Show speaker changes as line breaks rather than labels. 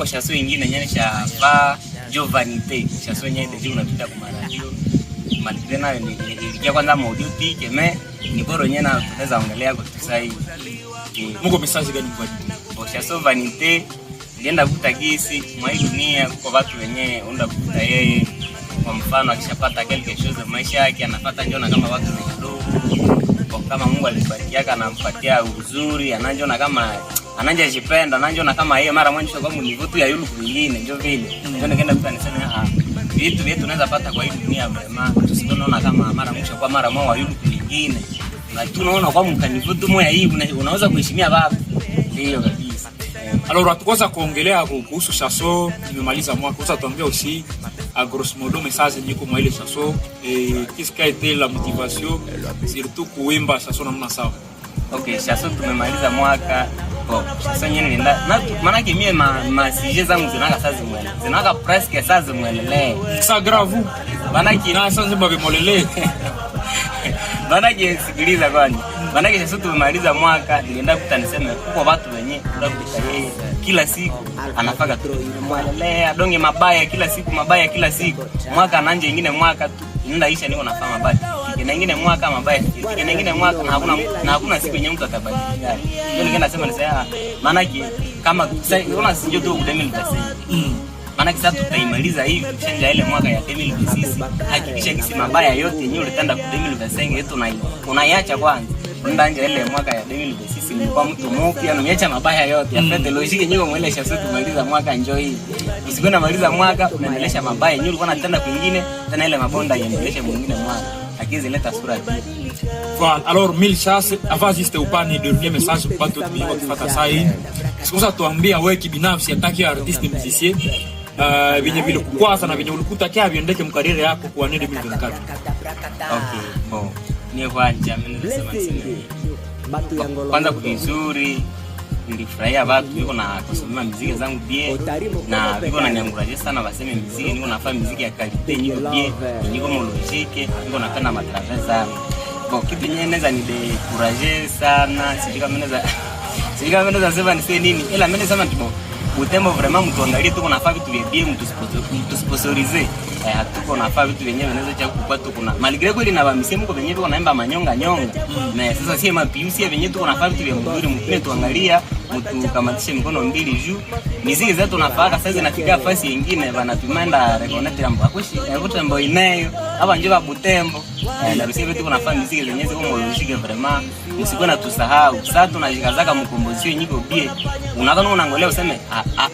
Kuko chanson ingine yenye nishavaa jo vanité, chanson yenye déjà unapita kwa radio malgré nayo nilikia kwanza ma audio tike, mais ni bora yenyewe na tunaweza ongelea kwa sasa hivi.
Muko message gani vanité?
Bon, chanson vanité nilienda kuta gisi mwa hii dunia kuko watu wenyewe unda kukuta yeye, kwa mfano, akishapata quelque chose maisha yake anapata njona kama watu ni kidogo. Kwa kama Mungu alibarikiaka anampatia uzuri, ananjona kama ananja jipenda, ananjona kama yeye mara mwanzo kwa niveau tu ya yulu kwingine, ndio vile. Ndio nikaenda kuta niseme, ah, vitu vyetu tunaweza pata kwa hii dunia, vraiment tusiponaona kama mara mwisho kwa mara mwa yulu kwingine. Na tunaona kwa mka niveau tu moya hivi unaweza kuheshimia baba. Ndio kabisa.
Alors hatukosa kuongelea kuhusu chanson imemaliza mwaka. Usa tuambia aussi a grosso modo message yenye iko mwa ile chanson et qu'est-ce qui a été la motivation surtout kuimba chanson namna sawa?
Okay, chanson tumemaliza mwaka. Bon, chanson yenyewe nilienda na maanake mie ma sujets zangu zinaka saa zimwele. Zinaka presque saa zimwelele.
Ça grave.
Maanake
Na sasa nzima bimolele.
Maanake sikiliza kwani. Maanake chanson tumemaliza mwaka nilienda kuta niseme kuko watu wenye kuta yeye kila siku anafaka tu mwelelea donge mabaya kila siku, mabaya kila siku. Mwaka nanje ingine mwaka tu inaenda isha niko nafaa mabaya. Na ingine mwaka mabaya, na ingine mwaka na hakuna siku yenye mtu atabadilika. Ndio nikaenda sema nisema maanake kama sasa unaona sinjo tu 2025. Maanake sasa tutaimaliza hivi tushanja ile mwaka ya 2026. Hakikisha kisi mabaya yote yenyewe ulitenda ku 2025 yetu unaiacha kwanza. Ndanja ile mwaka ya 2026 nilikuwa mtu mpya na umeacha mabaya yote. Mm. Afete logique yenyewe mwele shaso tumaliza mwaka njoo hii. Usikuwe namaliza mwaka unaendelesha mabaya yenyewe ulikuwa unatenda kwingine tena ile mabonda iendeleshe mwingine mwaka. Akizi leta sura pia.
Voilà, alors mille chance avant juste upane dernier message kwa watu wote kufuata saa hii. Sikusa tuambia wewe kibinafsi ataki artiste musicien venye vile kukwaza na venye ulikuta kia viendeke m carrière yako kwa année 2024.
Okay, bon. Ni kwanja mimi nasema niseme kwanza vizuri nilifurahia watu biko na kusomea muziki zangu bien na biko na nianguraje sana baseme muziki niko nafanya muziki ya qualité niko bien, niko mo logique, niko napenda ma travail sana. Bon, kitu yenyewe naweza ni décourager sana, sijui kama naweza sema niseme nini, ila mimi nasema tu Butembo vraiment mtuangalie, tuko nafaa vitu vya bien, mtusponsorize. Eh, hatuko nafaa vitu vyenyewe vinaweza cha kukua tu kuna malgré kweli na bamisemo kwa venyewe tuko naimba manyonga nyonga. Na sasa sie mapiusi venyewe tuko nafaa vitu vya mzuri, mpime tuangalia, mtukamatishe mikono mbili juu miziki zetu nafaa sasa zinafika fasi nyingine banapimanda reconnaître ambo akushi Butembo inayo hapa njo ba Butembo. Eh, na bisi tuko nafaa miziki zenyewe ziko mo logique, vraiment msikuwe na tusahau. Sasa tunajikazaka m composition nyiko bien, unakana unangolea useme ah, ah,